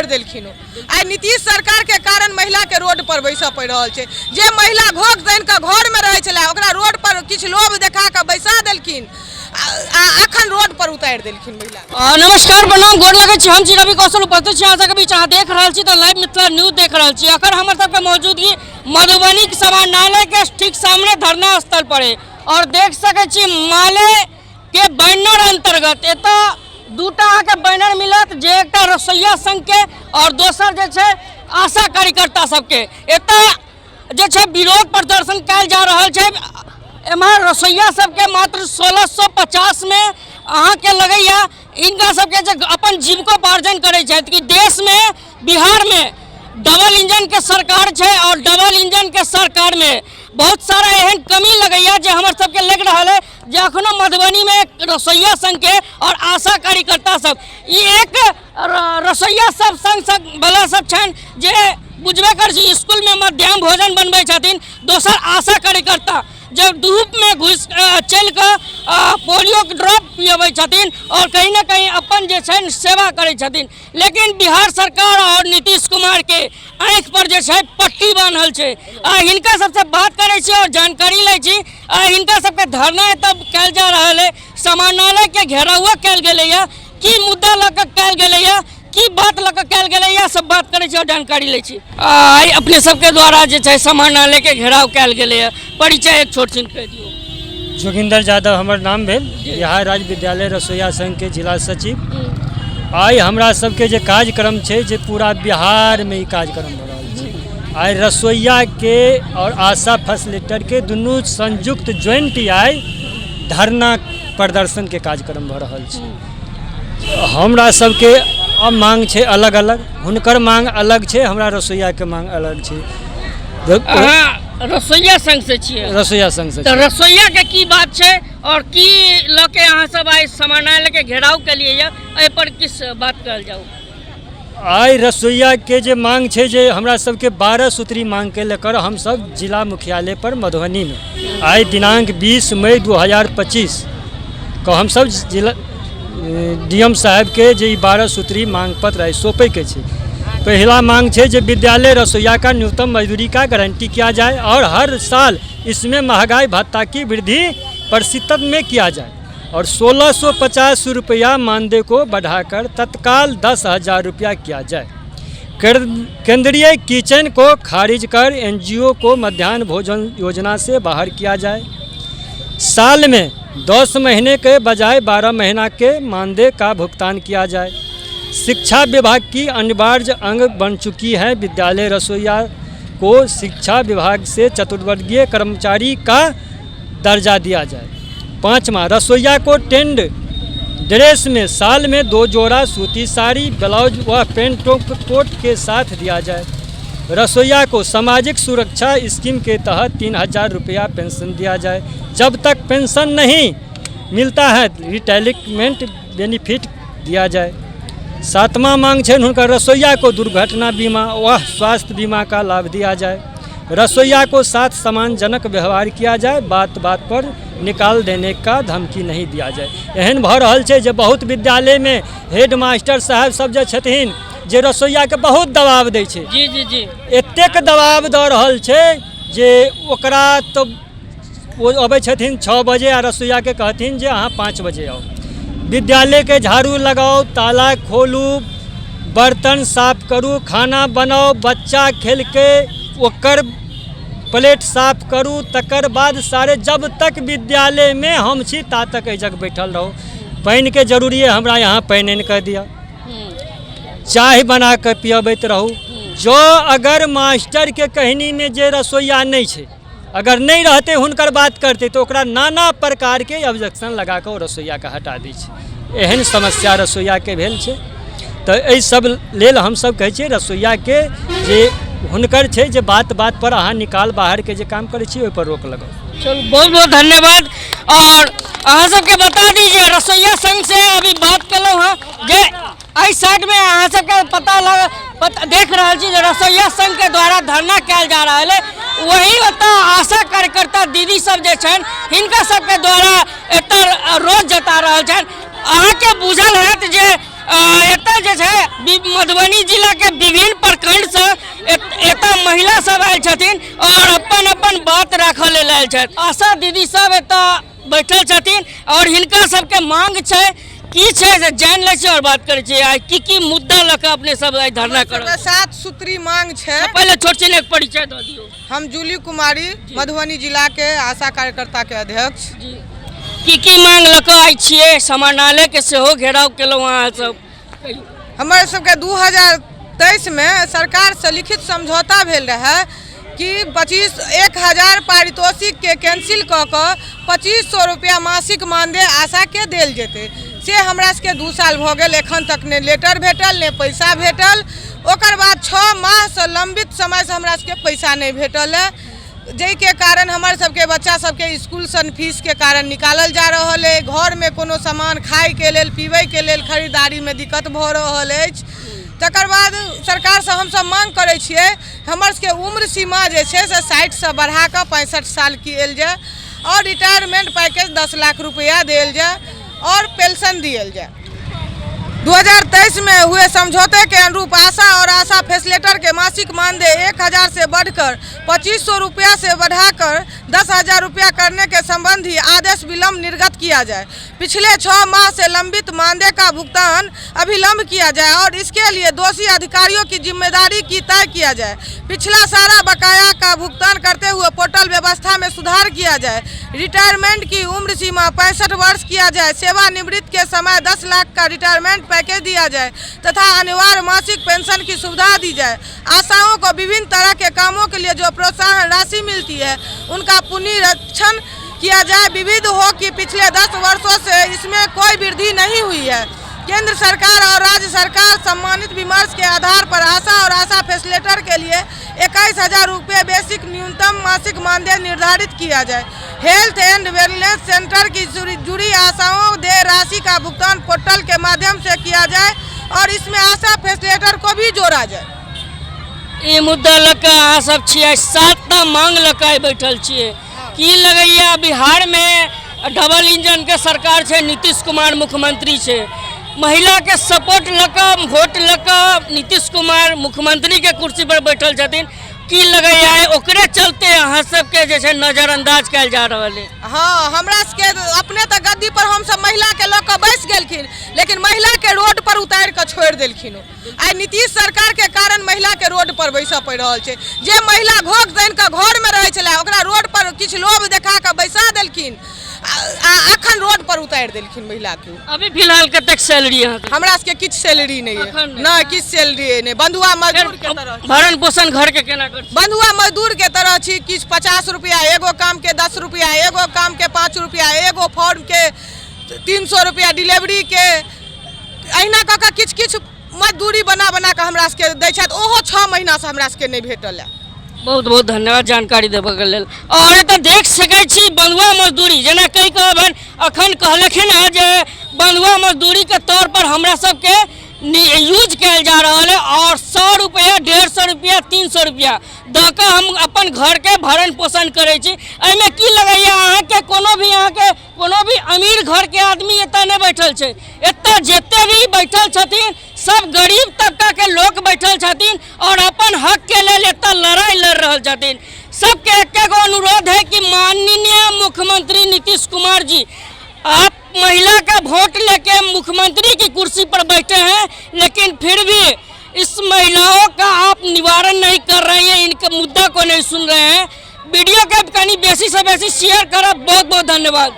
छोड़ि देलखिन। आइ नीतीश सरकारके कारण महिलाके रोड पर बैसऽ पड़ि रहल छै। जे महिला घोघ तानि कऽ घरमे रहै छलै, ओकरा रोड पर किछु लोभ देखा कऽ बैसा देलखिन आ अखन रोड पर उतारि देलखिन महिला। नमस्कार, प्रणाम, गोर लगै छी। हम छी रवि कौशल, उपस्थित छी अहाँ सबके बीच। अहाँ देख रहल छी तऽ लाइव मिथिला न्यूज देख रहल छी। अखन हमर सबके मौजूदगी मधुबनीके समाहरणालय के ठीक सामने धरना स्थल पर है और देख सकै छी माले के बैनर अंतर्गत एतऽ दूटा अहाँके बैनर मिलत, जे एकटा रसोइया संघके और दोसर जे छै आशा कार्यकर्ता सबके। एतऽ जे छै विरोध प्रदर्शन कयल जा रहल छै। एम्हर रसोइया सबके मात्र 1650 में अहाँके लगैया हिनका सबके जे अपन जीविकोपार्जन करै छथि कि देशमे बिहारमे डबल इंजनके सरकार छै और डबल इंजनके सरकारमे बहुत सारा एहन कमी लगैया जे हमर सबके लागि रहल है जे अखनो मधुबनीमे रसोइया संघके और आशा कार्यकर्ता सब ई एक रसोइया सब संघ सब वाला सब छनि जे बुझबे कर छी स्कूलमे मध्याह्न भोजन बनबै छथिन, दोसर आशा कार्यकर्ता जे धूपमे घुसि चलि कऽ पोलियोके ड्रॉप पियबै छथिन और कहीं ना कहीं अपन जे छनि सेवा करै छथिन। लेकिन बिहार सरकार और नीतीश कुमारके आँखि पर जे छै पट्टी बान्हल छै। आ हिनका सबसँ बात करै छी और जानकारी लै छी। आ हिनका सबके धरना एतऽ कयल जा रहल है, समाहरणालयके घेरावो कयल गेलैए, की मुद्दा लऽ कऽ कयल गेलैए, की बात लऽ कऽ कयल गेलैए, सब बात करै छी और जानकारी लै छी। आइ अपने सबके द्वारा जे छै समाहरणालयके घेराव कयल गेलैए, परिचय एक छोट छिन कहि दियौ। जोगिंदर यादव हमर नाम भेल, बिहार राज्य विद्यालय रसोइया संघके जिला सचिव। आइ हमरा सबके जे कार्यक्रम छै जे पूरा बिहारमे ई कार्यक्रम भऽ रहल छै। आइ रसोइयाके आओर आशा फैसिलिटेटरके दुनू संयुक्त ज्वाइंट आइ धरना प्रदर्शनके कार्यक्रम भऽ रहल छै। हमरा सबके अब मांग छै अलग अलग, हुनकर मांग अलग छै, हमरा रसोइयाके मांग अलग छै। अहाँ रसोइया संघ से छियै? रसोइया संघ से। तऽ रसोइया के की बात छै और की लऽ के अहाँ सब आइ समाहरणालय के घेराव केलियै यऽ, एहि पर किस बात करल जाउ? आइ रसोइयाके जे मांग छै जे हमरा सबके 12 सूत्री मांगके लेकर हमसब जिला मुख्यालय पर मधुबनीमे आइ दिनांक 20 मई 2025 को हमसब जिला डी एम साहबके जे ई 12 सूत्री मांग पत्र आइ सौंपैके छै। पहला मांग छै जे विद्यालय रसोइया का न्यूनतम मजदूरी का गारंटी किया जाए और हर साल इसमें महंगाई भत्ता की वृद्धि प्रतिशत में किया जाए और 1650 रुपया मानदेय को बढ़ाकर तत्काल 10,000 रुपया किया जाए। केंद्रीय किचन को खारिज कर एनजीओ को मध्याह्न भोजन योजना से बाहर किया जाए। साल में 10 महीने के बजाय 12 महीना के मानदेय का भुगतान किया जाए। शिक्षा विभाग की अनिवार्य अंग बन चुकी है विद्यालय रसोइया को शिक्षा विभाग से चतुर्वर्गीय कर्मचारी का दर्जा दिया जाए। पाँचवा, रसोइया को टेंड ड्रेस में साल में 2 जोड़ा सूती साड़ी, ब्लाउज व पेंट कोट के साथ दिया जाए। रसोइया को सामाजिक सुरक्षा स्कीम के तहत 3000 रुपया पेंशन दिया जाए। जब तक पेंशन नहीं मिलता है रिटायरमेंट बेनिफिट दिया जाए। सातवां मांग छै हुनकर रसोइया को दुर्घटना बीमा व स्वास्थ्य बीमा का लाभ दिया जाए। रसोइया को साथ सम्मानजनक व्यवहार किया जाए, बात बात पर निकाल देने का धमकी नहीं दिया जाए। एहन भऽ रहल छै जे बहुत विद्यालयमे हेड मास्टर साहब सब जे छथिन जे रसोइयाके बहुत दबाव दै छै। जी जी जी एतेक दबाव दऽ रहल छै जे ओकरा तऽ ओ अबै छथिन 6 बजे आ रसोइयाके कहथिन जे अहाँ 5 बजे आउ। विद्यालयके झाड़ू लगाउ, ताला खोलू, बर्तन साफ करू, खाना बनाउ, बच्चा खेलकै ओकर प्लेट साफ करू, तकर बाद सारे जब तक विद्यालयमे हम छी ता तक एहि जग बैठल रहू। पानिके जरूरी अइ हमरा यहाँ पानि आनि कऽ दिअ, चाय बना कऽ पियबैत रहू। जँ अगर मास्टरके कहनीमे जे रसोइया नहि छै, अगर नहि रहतै हुनकर बात करतै तऽ ओकरा नाना प्रकारके ऑब्जेक्शन लगा कऽ ओ रसोइयाके हटा दै छै। एहन समस्या रसोइयाके भेल छै। तऽ एहि सब लेल हमसब कहै छियै रसोइयाके जे हुनकर छै जे बात बात पर अहाँ निकाल बाहरके जे काम करै छी ओहिपर रोक लगाउ। चलू, बहुत बहुत धन्यवाद। और अहाँ सबके बता दी जे रसोइया संघ से अभी बात केलहुँ हँ जे एहि साइडमे अहाँ सबके पता लग पता देख रहल छी जे रसोइया संघ के द्वारा धरना कयल जा रहल है। वही ओतऽ आशा कार्यकर्ता दीदी सब जे छनि हिनका सबके द्वारा एतऽ रोज जता रहल छनि। अहाँके बुझल हैत जे एतऽ जे छै मधुबनी जिलाके विभिन्न प्रखंडसँ एतऽ महिला सब आयल छथिन आओर अपन अपन बात राखऽ लेल आयल छथि। आशा दीदी सब एतऽ बैठल छथिन आओर हिनका सबके मांग छै की छै से जानि लै छी आओर बात करै छी। आइ की की मुद्दा लऽ कऽ अपने सब आइ धरना कर रहल छी? 7 सूत्री मांग छै। पहिले छोट छिन एक परिचय दऽ दियौ। हम जूली कुमारी, मधुबनी जिला के आशा कार्यकर्ता के अध्यक्ष। जी, की की मांग लऽ कऽ आइ छियै? समाहरणालय के सेहो घेराव केलहुँ अहाँ सब। हमर सबके 2023 में सरकार से लिखित समझौता भेल रहै कि 1000 पारितोषिक के कैंसिल कऽ कऽ 2500 रुपया मासिक मानदेय आशा के देल जेतै। से हमरा सबके 2 साल भऽ गेल, एखन तक नहि लेटर भेटल, नहि पैसा भेटल। ओकर बाद 6 माहसँ लम्बित समयसँ हमरा सबके पैसा नहि भेटल है, जाहिके कारण हमर सबके बच्चा सबके इसकुलसँ फीसके कारण निकालल जा रहल अइ। घरमे कोनो सामान खाइके लेल, पीबैके लेल खरीदारीमे दिक्कत भऽ रहल अछि। तकर बाद सरकारसँ हमसब मांग करै छियै हमर सबके उम्र सीमा जे छै से 60सँ बढ़ा कऽ 65 साल कयल जाय आओर रिटायरमेंट पैकेज 10 लाख रुपया देल जाय और पेंशन दियल जाए। 2023 में हुए समझौते के अनुरूप आशा और आशा फैसिलिटेटर के मासिक मानदेय 1000 से बढ़कर 2500 रुपया से बढ़ाकर 10,000 रुपया करने के संबंधी आदेश विलंब निर्गत किया जाए। पिछले 6 माह से लंबित मानदेय का भुगतान अभिलंब किया जाए और इसके लिए दोषी अधिकारियों की जिम्मेदारी की तय किया जाए। पिछला सारा बकाया का भुगतान करते हुए पोर्टल व्यवस्था में सुधार किया जाए। रिटायरमेंट की उम्र सीमा 65 वर्ष किया जाए। सेवानिवृत्त के समय 10 लाख का रिटायरमेंट पैकेज दिया जाए तथा अनिवार्य मासिक पेंशन की सुविधा दी जाए। आशाओं को विभिन्न तरह के कामों के लिए जो प्रोत्साहन राशि मिलती है उनका पुनरीक्षण किया जाए। विविध हो कि पिछले 10 वर्षों से इसमें कोई वृद्धि नहीं हुई है। केंद्र सरकार और राज्य सरकार सम्मानित विमर्श के आधार पर आशा और आशा फैसिलिटेटर के लिए 21,000 रुपये बेसिक न्यूनतम मासिक मानदेय निर्धारित किया जाए। हेल्थ एंड वेलनेस सेंटर की जुड़ी आशाओं देय राशि का भुगतान पोर्टल के माध्यम से किया जाए और इसमें आशा फैसिलिटेटर को भी जोड़ा जाए। ई मुद्दा लऽ कऽ अहाँ सब छियै, 7टा मांग लऽ कऽ आइ बैठल छियै। की लगैया बिहार में डबल इंजन के सरकार छै, नीतीश कुमार मुख्यमंत्री छै, महिला के सपोर्ट लऽ कऽ, वोट लऽ कऽ नीतीश कुमार मुख्यमंत्री के कुर्सी पर बैठल छथिन, की लगैया ओकरे चलते अहाँ सबके जे छै नजरअंदाज कयल जा रहल है? हाँ, हमरा सबके अपने तऽ गद्दी पर हमसब महिला के लऽ कऽ बैस गेलखिन, लेकिन महिला के रोड पर उतारि कऽ छोड़ि देलखिन। आइ नीतीश सरकार के कारण महिला के रोड पर बैसऽ पड़ि रहल छै। जे महिला घोघ तानि कऽ घरमे रहै छलै ओकरा रोड पर किछु लोभ देखा कऽ बैसा देलखिन आ अखन रोड पर उतारि देलखिन महिला के। अभी फिलहाल कतेक सैलरी अहाँके? हमरा सबके किछु सैलरी नहि अखन अइ, नहि। नहि किछु सैलरी नहि। बंधुआ मजदूर के तरह भरण पोषण घर के केना करै छी? बंधुआ मजदूर के तरह छी। किछु 50 रुपया एगो काम के, 10 रुपया एगो काम के, 5 रुपया एगो फॉर्म के, 300 रुपया डिलीवरी के, अहिना कऽ कऽ किछु किछु मजदूरी बना बना कऽ हमरा सबके दै छथि। ओहो 6 महीनासँ हमरा सबके नहि भेटल है। बहुत बहुत धन्यवाद जानकारी देबऽके लेल। आओर एतऽ देख सकै छी बंधुआ मजदूरी, जेना कहि कऽ अखन कहलखिन हेँ जे बंधुआ मजदूरीके तौर पर हमरा सबके यूज कयल जा रहल है और 100 रुपया, 150 रुपया, 300 रुपया दऽ कऽ हम अपन घरके भरण पोषण करै छी। एहिमे की लगैया अहाँके? कोनो भी अहाँके कोनो भी अमीर घरके आदमी एतऽ नहि बैठल छै। एतऽ जते भी बैठल छथिन सब गरीब तबकाके लोक बैठल छथिन और अपन हकके लेल एतऽ लड़ाइ लड़ रहल छथिन। सबके एक एगो अनुरोध है कि माननीय मुख्यमंत्री नीतीश कुमार जी, आप महिला का वोट लेके मुख्यमंत्री की कुर्सी पर बैठे हैं, लेकिन फिर भी इस महिलाओं का आप निवारण नहीं कर रहे हैं, इनके मुद्दा को नहीं सुन रहे हैं। वीडियो के कनी बेसी से बेसी शेयर करब। बहुत बहुत धन्यवाद।